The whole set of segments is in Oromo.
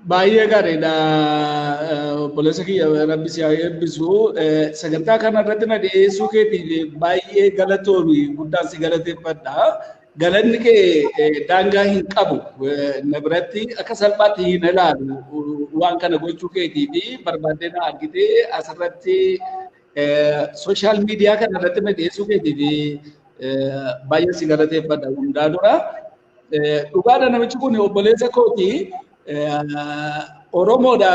Baay'ee gaariidha. Obboleessa kiyya, Rabbi si haa eebbisu. Sagantaa kana irratti na dhiyeessuu keetiif baay'ee galatoomi, guddaan si galateeffadha. Galanni kee daangaa hin qabu. Na biratti akka salphaatti hin ilaalu. Waan kana gochuu keetii fi barbaaddee na argitee asirratti social media kana irratti na dhiyeessuu keetiif baay'ee si galateeffadha hundaa dura. Dhugaadha, namichi kun obboleessa kooti. Oromoodha.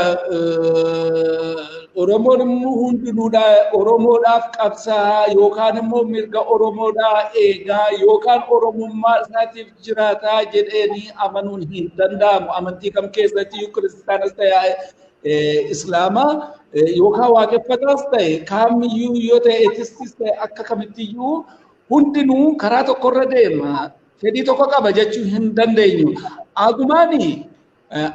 Oromoon immoo hundinuudha Oromoodhaaf qabsaa yookaan immoo mirga Oromoodhaa eegaa yookaan Oromummaa isaatiif jiraataa jedheenii amanuun hin danda'amu. Amantii kam keessatti, kiristaanas ta'e, Islaama yookaan waaqeffataas ta'e, kamiyyuu yoo ta'e, atheistis ta'e, akka kamittiyyuu hundinuu karaa tokkorra deema. Fedhii tokko qaba jechuu hin dandeenyu. Agumaani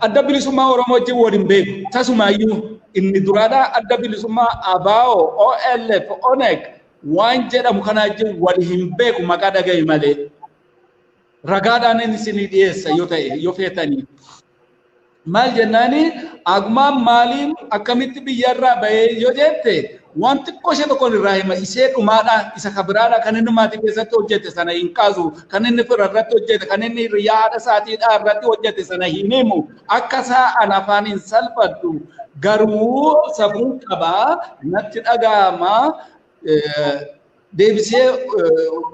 Adda Bilisummaa Oromoo wajjin waliin beeku. Tasumaayyuu inni duraadhaa Adda Bilisummaa, ABO, OLF, ONEG waan jedhamu kana wajjin wal hin beeku, maqaa dhagahi malee. Ragaadhaan inni isinii dhiyeessa yoo ta'e, yoo feetanii. Maal jennaani, agumaan maaliin akkamitti biyyarraa bahee yoo jette, waan xiqqoo ishee tokkoon irraa hima. Ishee dhumaadha, isa kabiraadha. Kan inni maatii keessatti hojjete sana hin kaasu, kan inni fira irratti hojjete, kan inni hiriyaa haadha isaatiidha irratti hojjete sana hin himu. Akka isaa an afaan hin salphadhu, garuu safuu qabaa, natti dhaga'ama. Deebisee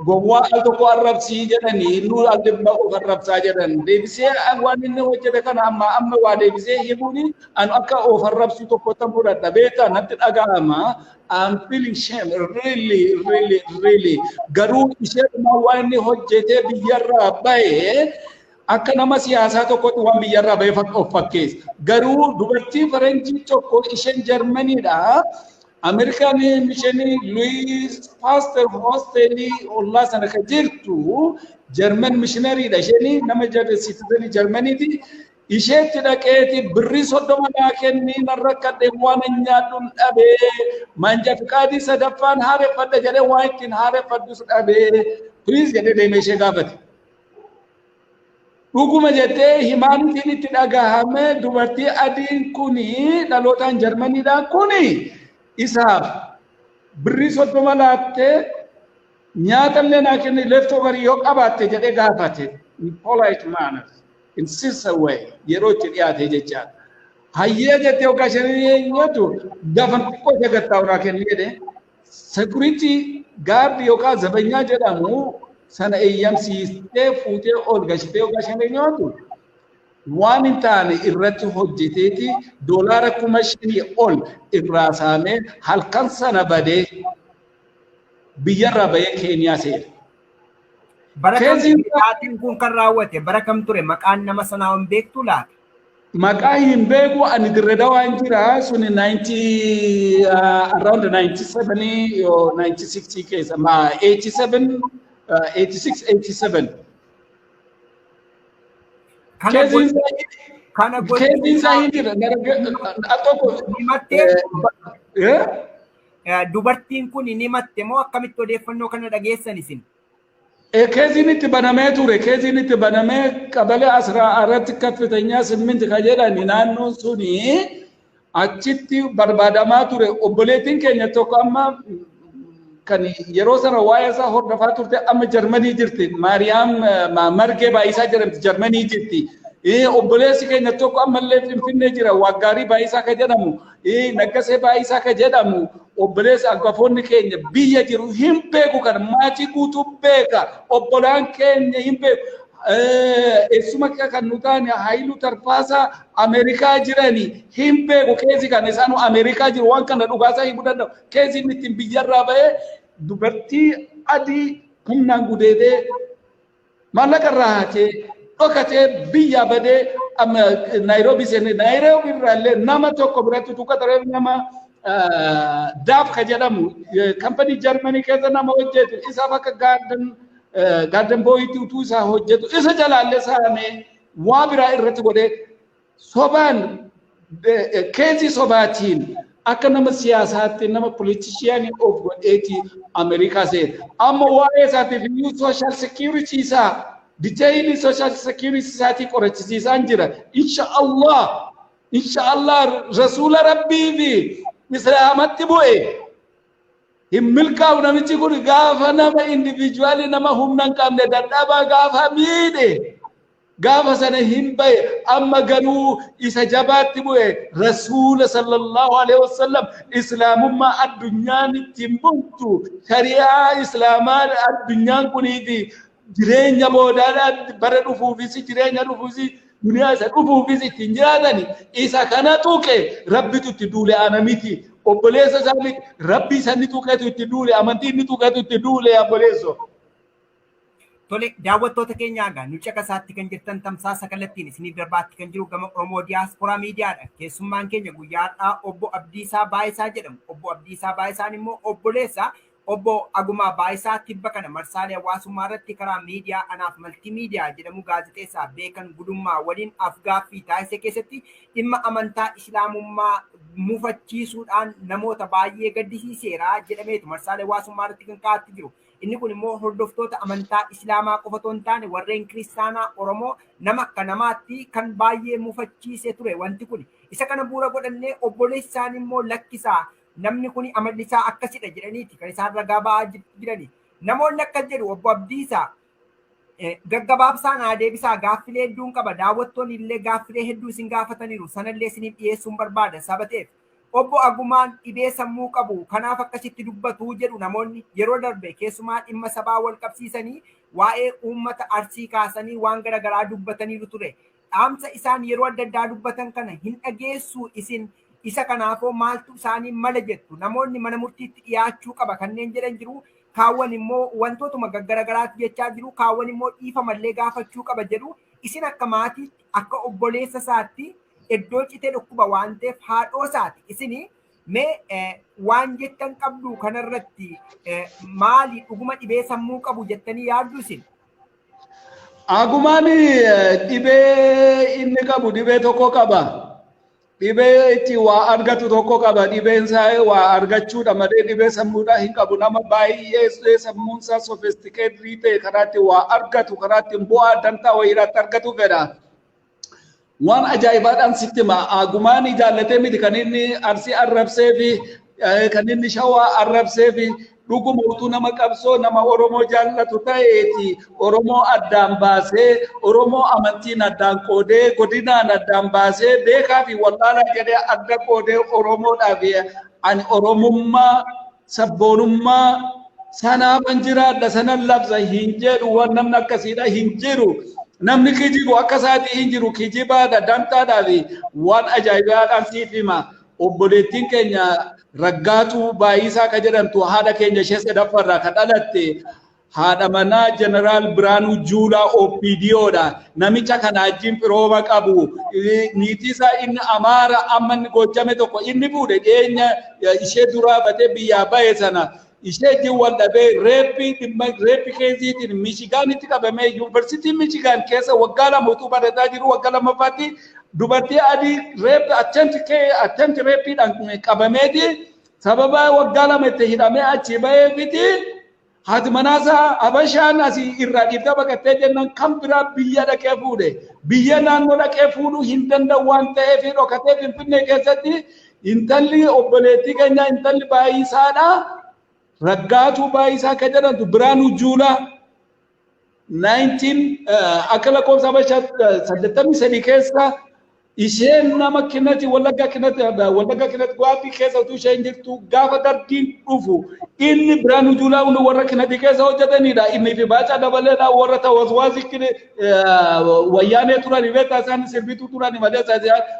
gowwaa al tokko arrabsii jedhanii, nu al dhibba of arrabsaa jedhan. Deebisee waan inni hojjete kana amma amma waa deebisee himuuni anu akka of arrabsuu tokkotti fudhadha, beektaa, natti dhaga'ama. I'm feeling shame, really, really, really. Garuu ishee waan inni hojjetee biyyarraa bahee, akka nama siyaasaa tokkotti waan biyyarraa bahee of fakkeessa. Garuu dubartii faranjii tokko, isheen Jarmaniidha. Ameerikaan mishinii Louis Pasteur Hostelii ollaa sana kan jirtu, Jarman mishinariidha. Isheen nama citizenii Jarmaniiti. Isheetti dhaqeeti birrii 30 naa kennii, nan rakkadhe, waan nyaadhuun dhabee, manja fiqaadii sadaffaan haareffadha jedhee, waan ittiin haareffadhus dhabee, please jedhee deemee ishee gaafate. Dhuguma jettee humanityn itti dhagahame, dubartii adiin kuni dhalootaan Jarmaniidha kuni isaaf birrii 30 laattee, nyaata illee naa kenni, leftoverii yoo qabaatte jedhee gaafate, in polite manner, in sincere way, yeroo itti dhiyaate jechaadha. Hayyee jettee waggaa shanii nyaatu gaafa xiqqoo ishee gattaa'u naa kenni jedhee, security guard yookaan zabanyaa jedhamu sana eeyyamsiistee fuutee ol gashitee waggaa shanii nyaatu waan hin taane irratti hojjeteeti doolaara 5,000 ol irraa saamee, halkan sana badee biyyarraa bahee Keeniyaa seene. Bara kam taatiin kun kan raawwate, bara kam ture? Maqaan nama sanaa hin beektu laata? Maqaa hin beeku, ani Dirree Dawaan jira suni 90 around 97 yoo 96 keessa, ma 87, 86, 87. Kana Caseiin isaa hin jira. Al tokko. Himattee dubartiin kun ni himatte moo akkamitti odeeffannoo kana dhageessan isin? Caseiin itti banamee ture. Caseiin itti banamee qabalee 14 kaffitanya simminti ka jedhani naannoon suni achitti barbaadamaa ture. Obboleettiin keenya tokko amma kan yeroo sana waa'ee isaa hordofaa turte amma Jarmanii jirti. Maariyaam Margee Baay'isaa jedhamti, Jarmanii jirti. Obboleessi keenya tokko ammallee Finfinnee jira. Waggaarii Baay'isaa ka jedhamu, Naggasee Baay'isaa ka jedhamu, obboleessi hangafoonni keenya biyya jiru hin beeku, kan maatii guutuu beeka. Obbolaan keenya hin beeku. Eessuma kan nu taane Haayiluu Tarfaasaa Ameerikaa jirani hin beeku. Case kan isaan Ameerikaa jiru waan kana dhugaasaa himuu danda'u. Caseiin ittiin biyyarraa bahee dubartii adii humnaan gudeedee, maallaqa irraa hatee, dhokatee biyyaa badee Naayiroobii seenee, Naayiroobii irraa illee nama tokko biratti tuqa taree, nama daaf ka jedhamu, kampanii Jarmanii keessa nama hojjetu, isaaf akka garden boyitti utuu isaa hojjetu isa jalaallee saamee, waa biraa irratti godhee, sobaan, case sobaatiin akka nama siyaasaatti, nama politicianii of godheeti Ameerikaa seene. Amma waa'ee isaatiif iyyuu social security isaa, detailii social security isaatii qorachisiisaan jira. Insha Allah. Inshaallah rasuula rabbii fi islaamatti bu'e. Hin milkaa'u namichi kun gaafa nama indivijuwaalii nama humna hin qabne dadhabaa gaafa miidhe gaafa sana hin bahe. Amma garuu isa jabaatti bu'e, rasuula sallallahu alaihi wasallam, islaamummaa addunyaan ittiin bultu, shari'aa islaamaa addunyaan kunii fi jireenya boodaadhaan bara dhufuufis jireenya dhufuufis duniyaa isa dhufuufis ittiin jiraatani isa kana tuqe rabbitu itti duule. Ana miti, obboleessa isaa miti, rabbi isa inni tuqetu itti duule, amantii inni tuqetu itti duule, obboleesso. Tole, daawwattoota keenyaa egaa nu caqasaatti kan jirtan tamsaasa kallattiin isiniif darbaatti kan jiru gama Oromoo Diyaasporaa Miidiyaadha. Keessummaan keenya guyyaa har'aa obbo Abdiisaa Baayisaa jedhamu. Obbo Abdiisaa Baayisaan immoo obboleessa obbo Agumaa Baayisaa tibba kana marsaalee hawaasummaa irratti karaa miidiyaa anaaf maltiimiidiyaa jedhamu gaazexeessaa Beekan Gudummaa waliin afgaaffii taasise keessatti dhimma amantaa islaamummaa mufachiisuudhaan namoota baay'ee gaddisiiseera jedhameetu marsaalee hawaasummaa irratti kan kaa'atti jiru. Inni kun immoo hordoftoota amantaa islaamaa qofa otoo hin taane warreen kiristaanaa Oromoo nama akka namaatti kan baay'ee mufachiise ture wanti kun. Isa kana bu'uura godhannee obboleessi isaanii immoo lakkisaa, namni kun amalli isaa akkasidha jedhaniiti kan isaan ragaa ba'aa jirani. Namoonni akkas jedhu. Obbo Abdiisaa, gaggabaabsaan haa deebisaa, gaaffilee hedduun qaba. Daawwattoonni illee gaaffilee hedduu isin gaafataniiru, sanallee isiniif dhiyeessuun barbaada sabateef. Obbo Agumaan dhibee sammuu qabu, kanaaf akkasitti dubbatu jedhu namoonni. Yeroo darbe keessumaa dhimma sabaa wal qabsiisanii waa'ee uummata Arsii kaasanii waan garaagaraa dubbataniiru ture. Dhaamsa isaan yeroo adda addaa dubbatan kana hin dhageessu isin? Isa kanaafoo maaltu isaanii mala jettu? Namoonni mana murtiitti dhiyaachuu qaba kanneen jedhan jiru. Kaawwan immoo wantootuma gaggaragaraatti jechaa jiru. Kaawwan immoo dhiifamallee gaafachuu qaba jedhu. Isin akka maatiitti, akka obboleessa isaatti, iddoo citee dhukkuba waan ta'eef haadhoo isaati. Isini mee waan jettan qabdu kanarratti maali? Dhuguma dhibee sammuu qabu jettanii yaaddu isin? Agumaan dhibee inni qabu dhibee tokko qaba. Dhibee itti waa argatu tokko qaba. Dhibeen isaa waa argachuudha malee dhibee sammuudhaa hin qabu. Nama baay'ee sammuun isaa sophisticated ta'e karaa itti waa argatu, karaa ittiin bu'aa dantaa wayiirratti argatu fedha. Waan ajaa'ibaadhaan sitti hima. Agumaan jaallatee miti kan inni Arsii arrabsee fi kan inni Shawaa arrabsee fi dhuguma utuu nama qabsoo nama Oromoo jaallatu ta'eeti Oromoo addaan baasee, Oromoo amantiin addaan qoodee, godinaan addaan baasee, beekaa fi wallaalaa jedhee adda qoodee Oromoodhaaf ani Oromummaa sabboonummaa sanaafan jiraadha sanan labsa hin jedhu. Waan namni akkasiidha hin jiru. Namni kijibu akka isaatii hin jiru, kijibaadha dantaadhaa fi waan ajaa'ibaadhaan siif hima. Obboleettiin keenya Raggaatuu Baayisaa ka jedhamtu, haadha keenya ishee sadaffaarraa ka dhalatte, haadha manaa Jeneraal Biraanuu Juulaa OPDOdha. Namicha kana wajjin firooma qabu. Niitii isaa inni Amaara amma inni Gojjame tokko inni fuudhe dhiyeenya ishee duraa batee biyyaa bahe sana ishee wajjin wal dhabee rape dhimma rape caseiitiin Michigaanitti qabamee Yuunivarsiitii Michigaan keessa waggaa 2 utuu barataa jiru waggaa lammaffaatti dubartii adii rape attempt rapeiidhaan qabameeti sababa waggaa 2 itti hidhamee achi baheefiti haati manaasaa Habashaan asii irraa dhiiftee baqattee jennaan kan biraa biyya dhaqee fuudhe. Biyya naannoo dhaqee fuudhuu hin danda'u waan ta'eef dhokatee Finfinnee keessatti intalli obboleettii keenya, intalli Baay'isaadha. Raggaatuu Baay'isaa kan jedhamtu Biraanuu Juulaa 19 akka lakkoofsa Habashaa 83 keessa isheen nama kinati Wallaggaa kinati Gwaabbii keessa utuu isheen jirtu gaafa dargiin dhufu inni Biraanuu Juulaa hundi warra kinati keessa hojjetanidha. Inni fi Baacaa Dabaleedha warra tawaswaasi wayyaanee turani beektaa, isaan sirbituu turani malee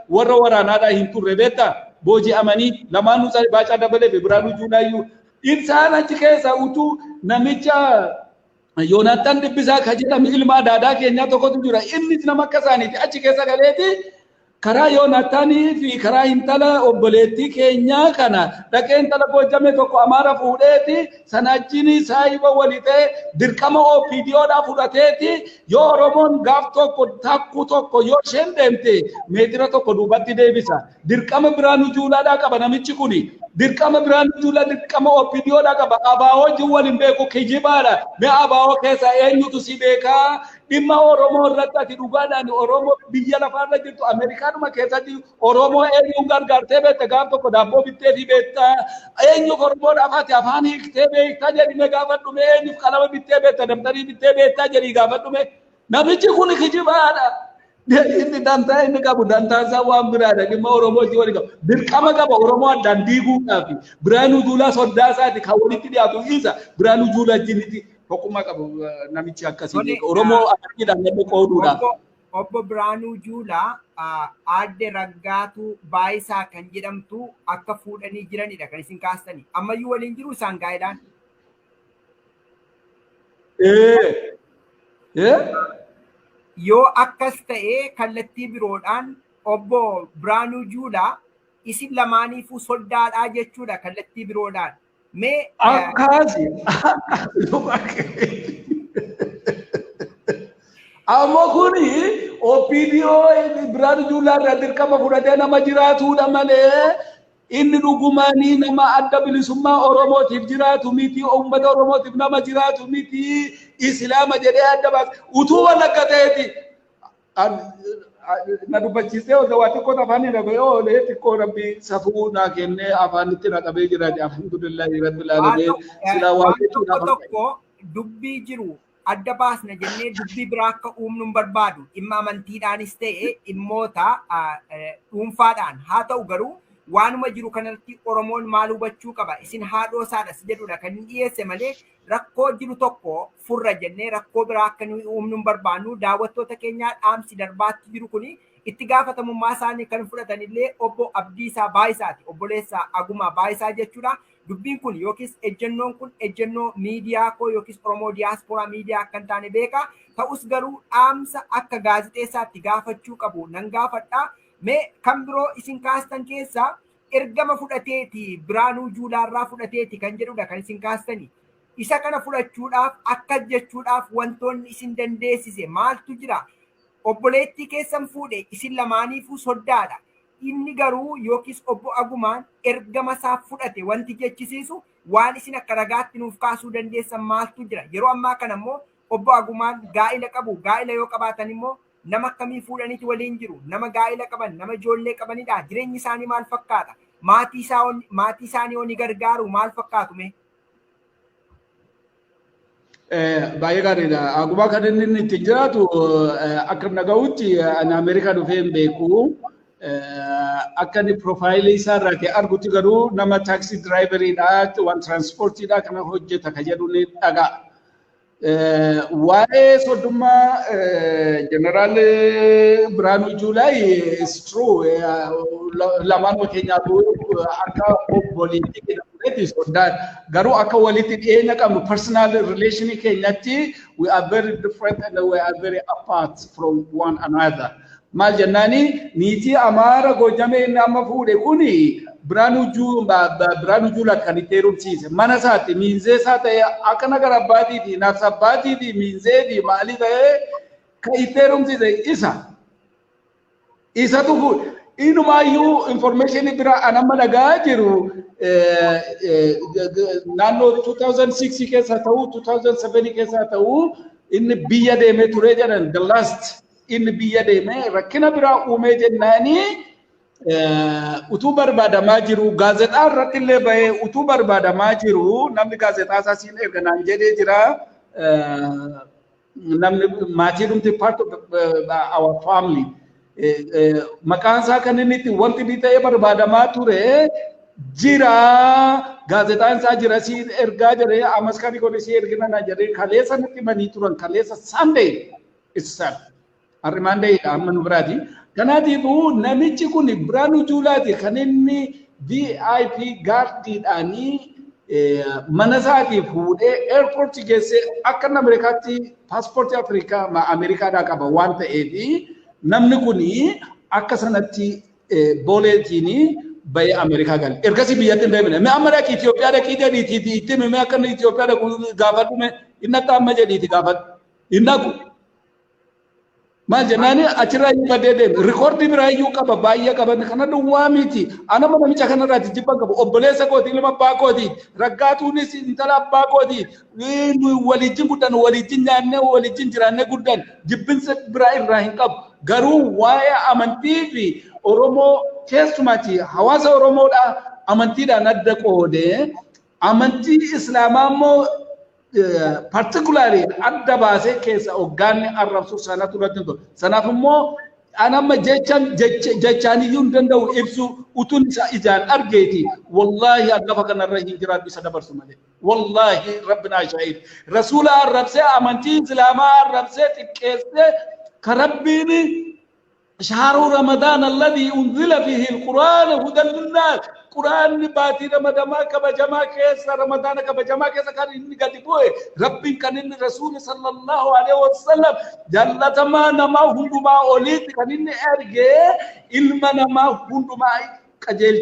warra waraanaadha hin turre beektaa, booji'amanii lamaanuu isaanii Baacaa Dabalee fi Biraanuu Juulaayyuu. Isaan achi keessa utuu namicha Yoonaattaan Dhibbisaa kan jedhamu ilma adaadaa keenyaa tokkotu jira. Innis nama akka isaaniiti achi keessa galeeti karaa Yoonaataanii fi karaa intala obboleettii keenyaa kana dhaqee intala Goojjame tokko Amaara fuudheeti sana achiin saahiba walii ta'e dirqama OPDOdhaa fudhateeti yoo Oromoon gaaf tokko takkuu tokko yoo isheen deemte meetira tokko duubatti deebisa. Dirqama Biraanuu Juulaadhaa qaba namichi kuni. Dirqama Biraanuu Juulaa, dirqama OPDOdhaa qaba. Abaawoo wajjin waliin beeku, kijibaadha. Mee abaawoo keessa eenyutu si beekaa? Dhimma Oromoo irratti ati dhugaadhaan Oromoo biyya lafaarra jirtu Ameerikaanuma keessatti Oromoo eenyuun gargaartee beekta? Gaaf tokko daabboo bittee fi beekta? Eenyuuf Oromoodhaaf ati afaan hiiktee beekta jedhime gaafadhume. Eenyuuf qalama bittee beekta, dabtarii bittee beekta jedhii gaafadhume. Namichi kun kijibaadha. Inni dantaa inni qabu dantaa isaa waan biraadha. Dhimma Oromoo wajjin waliin qabu. Dirqama qaba Oromoo addaan diiguudhaaf. Biraanuu Juulaa soddaa isaati kan walitti dhiyaatu isa Biraanuu Juulaa wajjinitti tokkummaa qabu namichi akkasii. Oromoo amantiidhaan namni qooduudhaaf. Obbo Biraanuu Juulaa aadde Raggaatuu Baayisaa kan jedhamtu akka fuudhanii jiranidha kan isin kaastani. Ammayyuu waliin jiru isaan gaa'eedhaan? Yoo akkas ta'e kallattii biroodhaan obbo Biraanuu Juulaa isin lamaaniifuu soddaadhaa jechuudha kallattii biroodhaan. Mee Akkasi. Ammoo kuni OPDO Biraanuu Juulaa irraa dirqama fudhatee nama jiraatudha malee inni dhugumaanii nama adda bilisummaa Oromootiif jiraatu miti, uummata Oromootiif nama jiraatu miti, Islaama jedhee adda baase. Utuu Wallagga ta'eeti. Na dubbachiisee osoo waa xiqqoo afaan hin dhabee oolee xiqqoo Rabbi safuu naa kennee afaanitti na qabee jira. Alhamdulillahi Rabbil Aalamiin. Silaa waa tokko tokko dubbii jiru adda baasna jennee dubbii biraa akka uumnu hin barbaadu. Dhimma amantiidhaanis ta'e dhimmoota dhuunfaadhaan haa ta'u garuu waanuma jiru kanarratti Oromoon maal hubachuu qaba? Isin haadhoo isaadhas jedhudha kan inni dhiyeesse malee rakkoo jiru tokko furra jennee rakkoo biraa akka nuyi uumnu hin barbaannu. Daawwattoota keenyaa, dhaamsi darbaatti jiru kuni itti gaafatamummaa isaanii kan fudhatan illee obbo Abdiisaa Baayisaati. Obboleessaa Agumaa Baayisaa jechuudha. Dubbiin kun yookiis ejjennoon kun ejjennoo miidiyaa koo yookiis Oromoo Diyaasporaa Miidiyaa akka hin taane beeka. Ta'us garuu dhaamsa akka gaazexeessaatti gaafachuu qabu nan gaafadha. Mee kan biroo isin kaastan keessaa ergama fudhateeti, Biraanuu Juulaarraa fudhateeti kan jedhudha kan isin kaastani. Isa kana fudhachuudhaaf, akkas jechuudhaaf wantoonni isin dandeessise maaltu jira? Obboleettii keessan fuudhe, isin lamaaniifuu soddaadha. Inni garuu yookiis obbo Agumaan ergama isaa fudhate wanti jechisiisu waan isin akka ragaatti nuuf kaasuu dandeessan maaltu jira? Yeroo ammaa kana immoo obbo Agumaan gaa'ila qabu. Gaa'ila yoo qabaatan immoo nama akkamii fuudhaniiti waliin jiru? Nama gaa'ila qaban, nama ijoollee qabanidha? Jireenyi isaanii maal fakkaata? Maatii isaanii hoo ni gargaaru? Maal fakkaatu mee? Baay'ee gaariidha. Agumaa kan inni ittiin jiraatu akka naga'utti ani Ameerikaa dhufee hin beeku. Akka inni profile isaa irraa ka'e argutti garuu nama taxi driveriidha, waan transportiidha kana hojjeta ka jedhu ni dhaga'a. Waa'ee soddummaa Jeneraal Biraanuu Juulaa is true. Lamaan keenyaatu akka obboleettii jedhamutti soddaan. Garuu akka walitti dhiyeenya qabnu personal relation keenyatti we are very different and we are very apart from one another. Maal jennaani, niitii Amaara Gojjamee inni amma fuudhe kuni Biraanuu Juulaa kan itti heerumsiise. Mana isaatti miinzee isaa ta'ee akka nagara abbaatii fi nafsa abbaatii fi miinzee fi maalii ta'ee kan itti heerumsiise isa. Isatu fuudhe. Inumaayyuu information biraa an amma dhagaa jiru naannoo 2006 keessa ta'uu, 2007 keessa ta'uu, inni biyya deemee ture jedhan. The last inni biyya deemee rakkina biraa uumee jennaanii utuu barbaadamaa jiru, gaazexaa irratti illee bahee utuu barbaadamaa jiru, namni gaazexaa isaa siin erga naan jedhee jira. Namni maatii dhumti part of our family. Maqaan isaa kan inni itti wanti inni ta'ee barbaadamaa ture jira. Gaazexaan isaa jira, siin ergaa jedhee, ammas kan godhe si ergina na jedhee kaleessa natti himanii turan, kaleessa Sunday itself. Har'i Mondayidha amma nu biraati. Kanaatiifuu namichi kun Biraanuu Juulaati kan inni VIP guardiidhaanii mana isaatii fuudhee airportii geessee. Akka inni Ameerikaatti paaspoortii Afrikaa Ameerikaadhaa qaba waan ta'eef namni kun akka sanatti booleetiin bahee Ameerikaa gale. Ergasii biyyatti hin deemine. Mee amma dhaqi Itoophiyaa dhaqii jedhiitii itti himi, akka inni Itoophiyaa dhaqu gaafadhu, mee inni akka amma jedhiiti gaafadhu. Hin dhaqu. Maal jennaani achirraa iyyuu badee deeme. Rikoordii biraa iyyuu qaba, baay'ee qaba. Kana duwwaa miti. Anama namicha kanarraati jibban qabu. Obboleessa kooti, ilma abbaa kooti. Raggaatuunis intala abbaa kooti. Waliijin guddan, waliijin nyaannee, waliijin jiraannee guddan. Jibbinsa biraa irraa hin qabu. Garuu waa'ee amantii fi Oromoo, keessumaati hawaasa Oromoodhaa amantiidhaan adda qoodee, amantii Islaamaa immoo particularly adda baasee keessa hoggaanni arrabsu sanatu irratti hin tolu. Sanaaf immoo an amma jechaan jechaan iyyuu hin danda'u ibsu, utuun isa ijaan argeeti. Wallaahi an lafa kanarra hin jiraadhu isa dabarsu malee. Wallaahi rabbinaa shaahid. Rasuula arrabsee, amantii Islaamaa arrabsee, xiqqeessee, ka Rabbiin شهر رمضان الذي أنزل فيه القرآن هدى للناس، قرآن باتي رمضان كبجما كيس رمضان كبجما كيس كان إني قد بوي ربي كان إني رسول صلى الله عليه وسلم جلت ما نما هندما أوليت كان إني أرجع إلما نما هندما قجل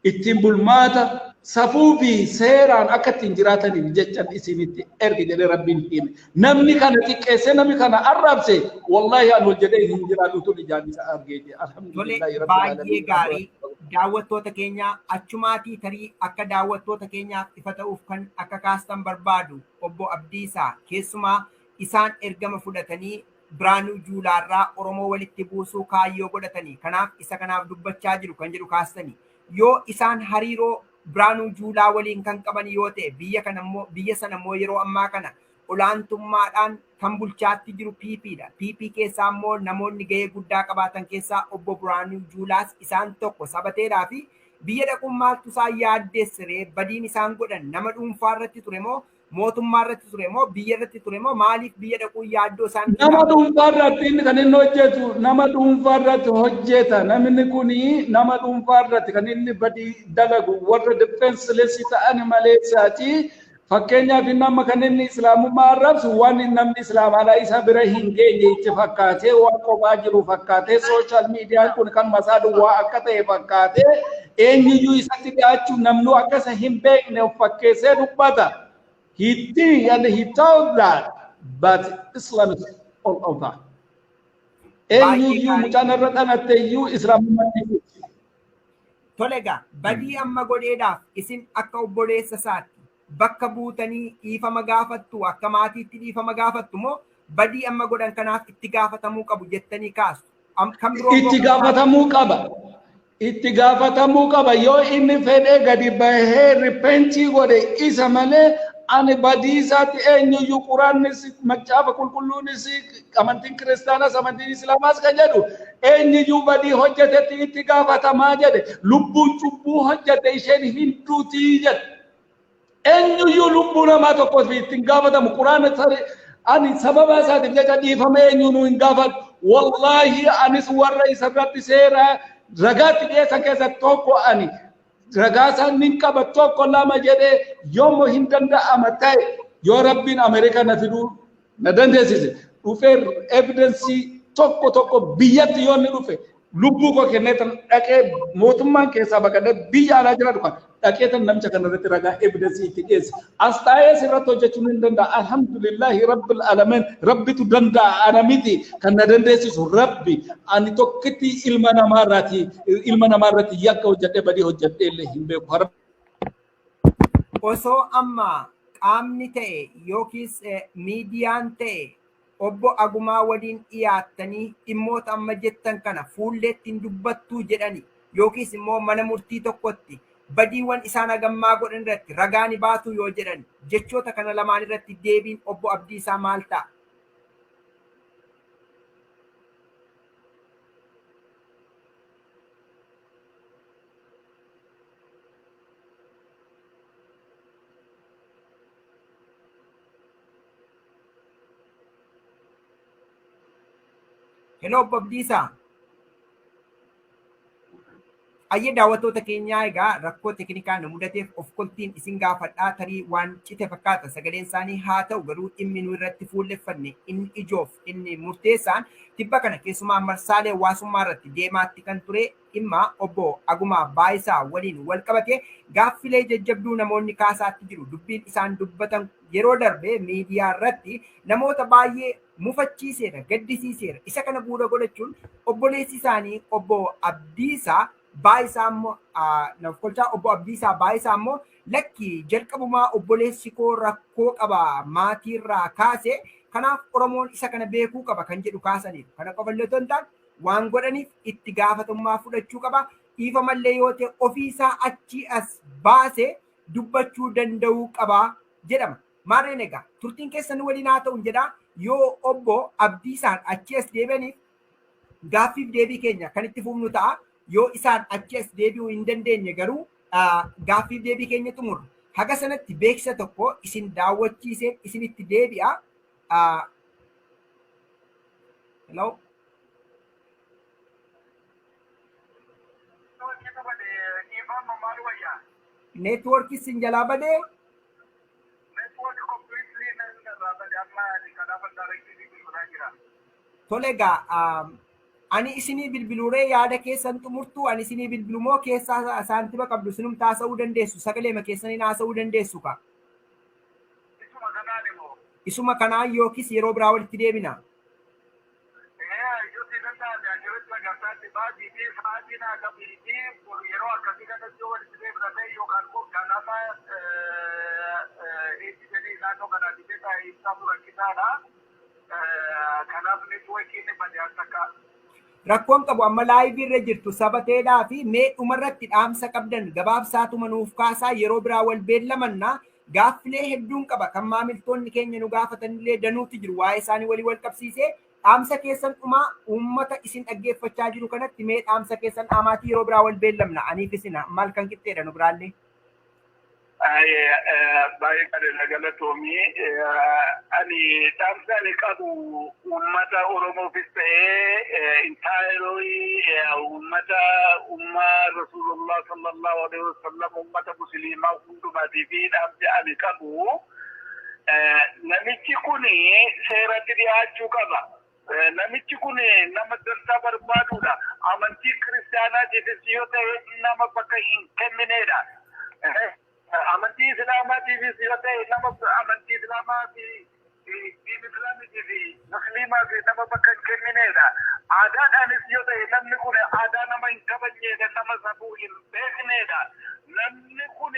ittiin bulmaata safuu fi seeraan akka ittiin jiraataniif jechan isinitti erge jedhee Rabbiin hime. Namni kana xiqqeessee, namni kana arrabse, wallaahi an ol jedhee hin jiraadhu tun ijaan isa argeeti. Alhamdulillahi rabbil Baay'ee gaarii. Daawwattoota keenya, achumaatii tarii akka daawwattoota keenyaaf ifa ta'uuf kan akka kaastan barbaadu, obbo Abdiisaa, keessumaa isaan ergama fudhatanii Biraanuu Juulaarraa Oromoo walitti buusuu kaayyoo godhatanii kanaaf isa kanaaf dubbachaa jiru kan jedhu kaastanii, yoo isaan hariiroo Biraanuu Juulaa waliin kan qaban yoo ta'e, biyya kana immoo, biyya sana immoo yeroo ammaa kana olaantummaadhaan kan bulchaatti jiru PP dha. PP keessaa immoo namoonni gahee guddaa qabaatan keessaa obbo Biraanuu Juulaas isaan tokko sabateedhaa fi biyya dhaquun maaltu isaan yaaddeessire? Badiin isaan godhan nama dhuunfaa irratti ture moo, mootummaa irratti ture moo, biyya irratti ture moo, maaliif biyya dhaquun yaaddoo isaan Nama dhuunfaa irratti inni kan inni hojjetu, nama dhuunfaa irratti hojjeta. Namni kuni nama dhuunfaa irratti kan inni badii dalagu warra defenseless ta'an malee isaati. Fakkeenyaaf inni amma kan inni Islaamummaa arrabsu, waan namni Islaamaadhaa isa bira hin geenye itti fakkaatee, waan kophaa jiru fakkaatee, social mediaan kun kan masaa duwwaa akka ta'e fakkaatee, eenyuyyuu isatti dhiyaachuu namnu akka isa hin beekne of fakkeessee dubbata. He think and he thought that, but Islam is all over. Eenyuyyuu mucaan irra dhalatte iyyuu Islaamummaatti. Tole egaa, badii amma godheedhaaf isin akka obboleessa isaatti bakka buutanii dhiifama gaafattu, akka maatiitti dhiifama gaafattu moo, badii amma godhan kanaaf itti gaafatamuu qabu jettanii kaastu? Kan biroo Itti gaafatamuu qaba. Itti gaafatamuu qaba. Yoo inni fedhee gadi bahee repent godhe isa malee, ani badii isaatti eenyuyyuu, Quraannis, macaafa qulqulluunis, amantiin Kiristaanaas, amantiin Islaamaas kan jedhu eenyuyyuu badii hojjetetti itti gaafatamaa jedhe. Lubbuun cubbuu hojjete isheen hin duutii jedhe. Eenyuyyuu lubbuu namaa tokko ittiin gaafatamu. Quraana ani sababa isaatiif jecha dhiifama eenyuun hin gaafatu. Wallaahi anis warra isarratti seera ragaatti dhiyeessan keessa tokko ani. Ragaa isaan nin qaba, tokko lama jedhee, yoommoo hin danda'ama ta'e, yoo Rabbiin Ameerikaa na fiduu na dandeessise, dhufee evidence tokko tokko biyyatti yoo inni dhufe, lubbuu koo kennee tan dhaqee, mootummaan keessaa baqadhee biyya alaa jiraatu kan dhaqee tan namicha kana irratti ragaa evidence itti dhiyeesse. As taa'ee sirratti hojjechuun hin danda'a. Alhamdulillahi rabbil alamin, Rabbitu danda'a, ana miti kan na dandeessisu Rabbi. Ani tokkitti ilma namaarratti yakka hojjedhee, badii hojjedhee illee hin beeku. Osoo amma qaamni ta'e yookiis miidiyaan ta'e obbo Agumaa waliin dhiyaattanii dhimmoota amma jettan kana fuulleetti hin dubbattuu jedhani, yookiis immoo mana murtii tokkotti badiiwwan isaan hagammaa godhan irratti ragaa ni baatu yoo jedhan, jechoota kana lamaan irratti deebiin obbo Abdiisaa maal ta'a? Hello, obbo Abdiisaa. Ayyee, daawwattoota keenyaa, egaa rakkoo teeknikaa nu mudateef of koltiin isin gaafadhaa. Tarii waan cite fakkaata sagaleen isaanii. Haa ta'u garuu, dhimmi nu irratti fuulleffanne inni ijoof inni murteessaan tibba kana keessumaa marsaalee hawaasummaa irratti deemaatti kan ture dhimma obbo Agumaa Baayisaa waliin wal qabate gaaffilee jajjabduu namoonni kaasaatti jiru. Dubbiin isaan dubbatan yeroo darbe miidiyaa irratti namoota baay'ee mufachiiseera, gaddisiiseera. Isa kana bu'uura godhachuun obboleessi isaanii obbo Abdiisaa Baayisaa immoo, naaf kolchaa, obbo Abdiisaa Baayisaa immoo, lakki, jalqabumaa obboleessi koo rakkoo qaba maatiirraa kaase, kanaaf Oromoon isa kana beekuu qaba kan jedhu kaasaniiru. Kana qofa illee otoo hin taane, waan godhaniif itti gaafatamummaa fudhachuu qaba. Dhiifamallee yoo ta'e ofiisaa achii as baase dubbachuu danda'uu qaba jedhama. Maarreen egaa turtiin keessan waliin haa ta'u jedha. Yoo obbo Abdiisaan achii as deebi'aniif gaaffiif deebii keenya kan itti fufnu ta'a. Yoo isaan achi as deebi'uu hin dandeenye garuu gaaffiif deebii keenya xumurra. Haga sanatti beeksisa tokko isin daawwachiiseen isinitti deebi'a. Hello? Neetwoorkii isin jalaa badee? Network completely irraa bade. Amma kanaaf directly bilbilaa jira. Tole egaa, ani isinii bilbiluuree yaada keessan xumurtuu? Ani isinii bilbilu moo keessaa saantima qabdu sinum taasa'uu dandeessu, sagaleema keessaniin haasa'uu dandeessu ka? Isuma kanaan immoo. Isuma kanaan yookiis yeroo biraa walitti deebina. Yoo si danda'ame achirratti agartaatti baatii fi sa'aatii naa qabiitii yeroo akkasii kanatti yoo walitti deebina ta'e, yookaan immoo ganama itti jedhii naannoo kanaatti beekaa ibsaa rakkisaadha. Kanaaf networkiin bade akka. Rakkoon qabu, amma live irra jirtu sabateedhaa fi mee dhumarratti dhaamsa qabdan gabaabsaatuma nuuf kaasaa, yeroo biraa wal beellamannaa. Gaaffilee hedduun qaba, kan maamiltoonni keenya nu gaafatanillee danuutu jiru. Waa'ee isaanii walii wal qabsiisee dhaamsa keessan dhumaa uummata isin dhaggeeffachaa jiru kanatti mee dhaamsa keessan dhaamaatii yeroo biraa wal beellamna. Aniif isin maal kan qixxeedha nu biraallee. Baay'ee gaariidha, galatoomii. Ani dhaamsa ani qabu uummata Oromoofis ta'ee entirely uummata ummaa Rasuulullah sallallahu alaihi wasallam, uummata musliimaa hundumaatii fi dhaamsi ani qabu, namichi kun seeratti dhiyaachuu qaba. Namichi kun nama dantaa barbaadudha. Amantii kiristaanaatiifis yoo ta'e nama bakka hin kenninedha. Amantii islaamaatiifis yoo ta'e nama amantii islaamaa fi diin islaamiitii fi musliimaa fi nama bakka hin kenninedha. Aadaadhaanis yoo ta'e namni kun aadaa nama hin kabajneedha, nama safuu hin beeknedha. Namni kun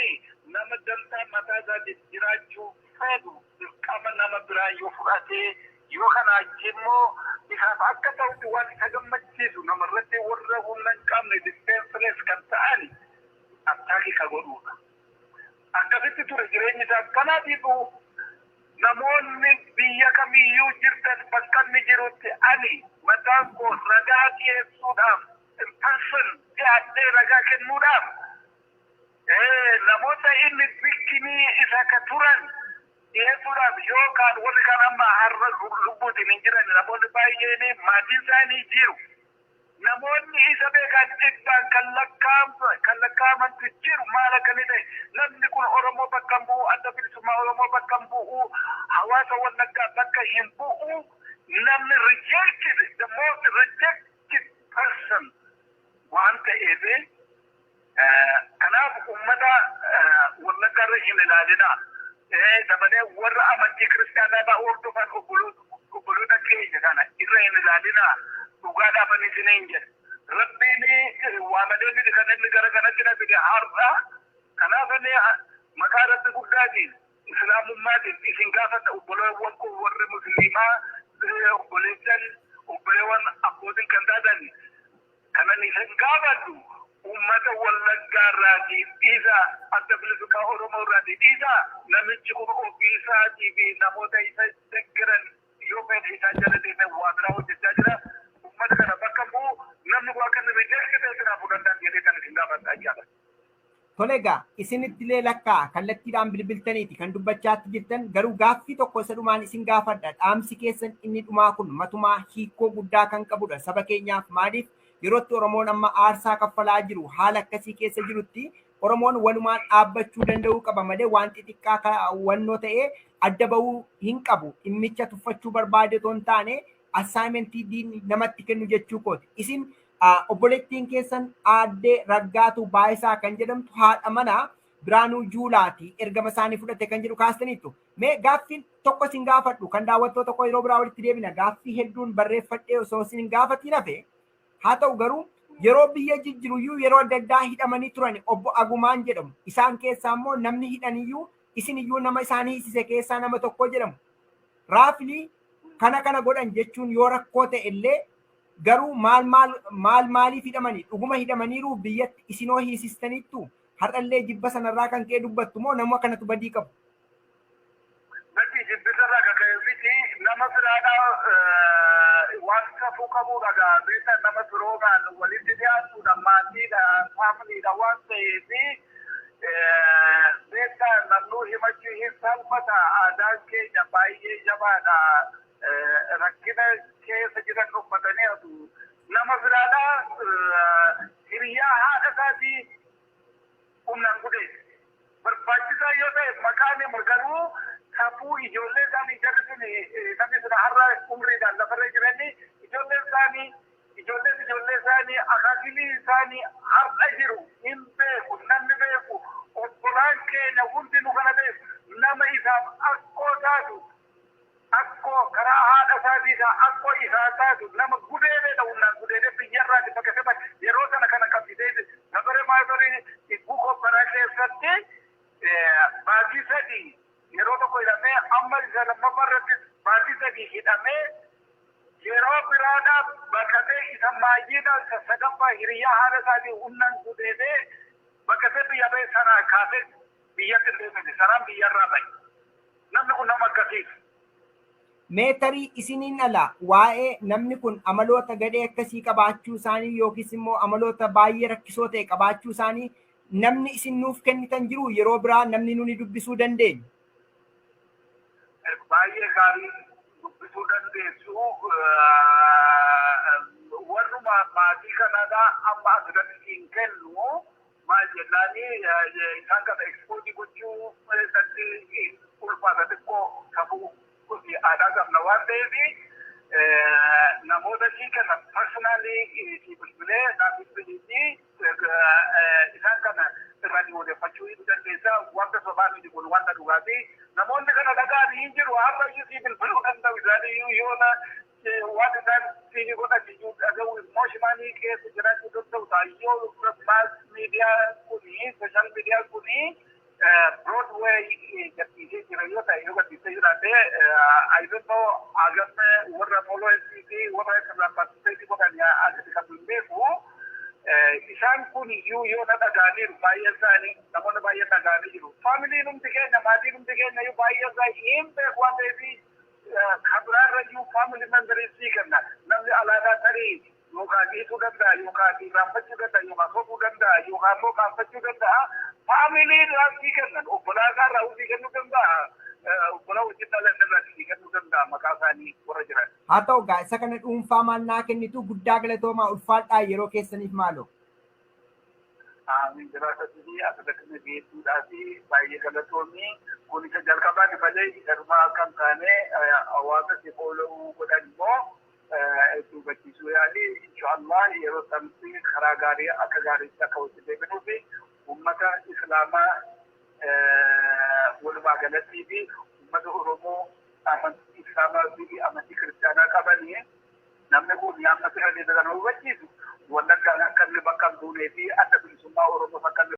nama dantaa mataa isaatiif jiraachuu fedhu, dirqama nama biraa yoo fudhatee, yoo kana achi immoo isaaf akka ta'utti waan isa gammachiisu namarratti warra humna hin qabne, defenseless kan ta'an attack ka godhuudha. Akkasitti ture jireenyi isaa. Kanaatiifu namoonni biyya kamiyyuu jirtan, bakka inni jirutti ani mataan koo ragaa dhiyeessuudhaaf, in person dhiyaadhee ragaa kennuudhaaf, namoota inni victim isa ka turan dhiyeessuudhaaf, yookaan warri kan amma har'a lubbuutiin hin jiran, namoonni baay'een maatiin isaanii jiru. Namoonni isa beekan dhibbaan kan lakkaa'amantu jiru. Maal akka inni ta'e, namni kun Oromoo bakka hin bu'u, Adda Bilisummaa Oromoo bakka hin bu'u, hawaasa Wallaggaa bakka hin bu'u. Namni rejected, the most rejected person waan ta'eef, kanaaf uummata Wallaggaa irra hin ilaalina. Dabalee warra amantii kiristaanaa hordofan obboloota keenya kana irra hin ilaalina. Dhugaadhaaf ani isiniin jedha. Rabbiin waa malee miti kan inni gara kanatti na fide har'a. Kanaaf inni maqaa Rabbi guddaatiin, islaamummaatiin isin gaafadha, obboleewwan koo warri musliimaa, obboleessan, obboleewwan abbootiin kan taatan. Kanan isin gaafadhu, uummata Wallaggaa irraatii dhiisa, Adda Bilisummaa Oromoo irraatii dhiisa, namichi kun ofii isaatii fi namoota isa deeggaran yoo fedhe isaan jala deemee waa biraa hojjechaa jira. Uummata kana bakka bu'u, namni kun akka inni reject ta'e kanaafuu danda'an jedhee kan isin gaafadha jechaadha. Tole egaa, isinittillee lakkaa kallattiidhaan bilbiltaniiti kan dubbachaatti jirtan. Garuu gaaffii tokko isa dhumaan isin gaafadha. Dhaamsi keessan inni dhumaa kun matumaa hiikoo guddaa kan qabudha saba keenyaaf. Maaliif Yerootti Oromoon amma aarsaa kaffalaa jiru haala akkasii keessa jirutti Oromoon walumaan dhaabbachuu danda'uu qaba malee waan xixiqqaa wannoo ta'ee adda bahuu hin qabu. Dhimmicha tuffachuu barbaade otoo hin taane assignmentii diinni namatti kennu jechuu kooti. Isin obboleettiin keessan Aaddee Raggaatu Baayisaa kan jedhamtu haadha manaa Biraanuu Juulaati ergama isaanii fudhate kan jedhu kaastaniittu. Mee gaaffiin tokko isin gaafadhu kan daawwattoota koo yeroo biraa walitti deebina, gaaffii hedduun barreeffadhee osoo isin hin gaafatiin hafe. Haa ta'u garuu yeroo biyya jijjiruyyuu yeroo adda addaa hidhamanii turan obbo Agumaan jedhamu. Isaan keessaa immoo namni hidhaniyyuu isin iyyuu nama isaanii hiisise keessaa nama tokko jedhamu. Raafilii kana kana godhan jechuun yoo rakkoo ta'e illee garuu maal maal maal maaliif hidhamanii, dhuguma hidhamaniiru, biyyatti isinoo hiisistaniittu, har'allee jibba sanarraa kan ka'e dubbattu moo nama kanatu badii qabu? Bakki jibbisarraa kan ka'e miti, nama biraadhaa waan safuu qabudha gaa beektaa, nama biroomaan walitti dhiyaatudha, maatiidha, faamiliidha waan ta'eef beektaa namnuu himachuu hin salphata. Aadaan keenya baay'ee jabaadha. Rakkina keessa jiran uffatanii hatu. Nama biraadhaa hiriyaa haadha isaatii humnaan gudeesse. Barbaachisaa yoo ta'e maqaan himu, garuu safuu ijoollee isaanii, jarri sun namni sun har'a umriidhaan lafarra jiranii, ijoolleen isaanii, ijoolleen ijoollee isaanii, akaakilii isaanii har'a jiru hin beeku. Namni beeku obbolaan keenya hundinuu kana beeku. Nama isaaf akkoo taatu, akkoo karaa haadha isaatii isaa akkoo isaa taatu nama gudeedeedha, humnaan gudeedee biyyarraati bakka yeroo sana kana qabsitee Gabare Maazorii dhibbuu kobbaraa keessatti baatii 3 yeroo tokko hidhamee, amma isa lammaffaa irratti baatii 3 hidhamee, yeroo biraadhaaf baqatee, isa maayyiidhaan isa sadaffaa hiriyaa haadha isaatii humnaan gudeedee baqatee biyya ba'e. Sanaa kaasee biyyatti hin deebine, sanaan biyyarraa ba'e. Namni kun nama akkasiiti. Mee tarii isiniin ala waa'ee namni kun amaloota gadhee akkasii qabaachuu isaanii yookiis immoo amaloota baay'ee rakkisoo ta'e qabaachuu isaanii namni isin nuuf kennitan jiru, yeroo biraa namni nuni dubbisuu dandeenyu? Baay'ee gaarii, dubbisuu dandeessu. Warruma maatii kanaadha amma asirratti siin kennu. Maal jennaani, isaan kana expose gochuu keessatti ulfaata xiqqoo, safuu fi aadaa qabna waan ta'eef namoota sii kenna, personally si bilbilee naaf bilbiliiti isaan kana irraa odeeffachuu hin dandeessa. Wanta sobaa miti kun, wanta dhugaati. Namoonni kana dhagaan hin jiru, har'a iyyuu sii bilbiluu danda'u. Isaan iyyuu yoona waan isaan sii godhan iyyuu dhaga'u emotionally keessa jiraachuu danda'u. Taayyoo mass media kuni, social media kuni broadway gadhiisee jira yoo ta'e, yoo gadhiisee jiraate, I don't know hagam warra followers fi warra irraa participate godhan asitti kan hin beeku. Isaan kun iyyuu yoo na dhaga'aniiru, baay'een isaanii, namoonni baay'een dhaga'anii jiru. Faamiliin hundi keenya, maatiin hundi keenya iyyuu baay'een isaa hin beeku waan ta'eef kan biraarra iyyuu family memberii sii kenna. Namni alaabaa tarii yookaan dhiisuu danda'a, yookaan irraanfachuu danda'a, yookaan sobuu danda'a, yookaan immoo qaanfachuu danda'a. Faamilii irraa sii kennan, obbolaa isaa irraa sii kennuu danda'a. Obbolaa wajjin dhalan irraa sii kennuu danda'a maqaa isaanii warra jiran. Haa ta'u gaa, isa kana dhuunfaa maal naa kennitu. Guddaa galatoomaa, ulfaadhaa yeroo keessaniif maaloo. Amiin, jiraatatti asirratti nu geessuudhaa fi baay'ee galatoomii. Kun isa jalqabaati malee isa dhumaa akka hin taane hawaasa si follow godhan immoo itti hubachiisuu yaali. Inshaallah yeroo sanatti karaa gaarii akka gaariitti akka wajjin deebinuu fi uummata Islaamaa walumaa galattii fi uummata Oromoo amantii Islaamaa fi amantii Kiristaanaa qabanii namni kun amma sirra deebi'an hubachiisu, Wallaggaan akka inni bakka hin buunee fi Adda Bilisummaa Oromoo akka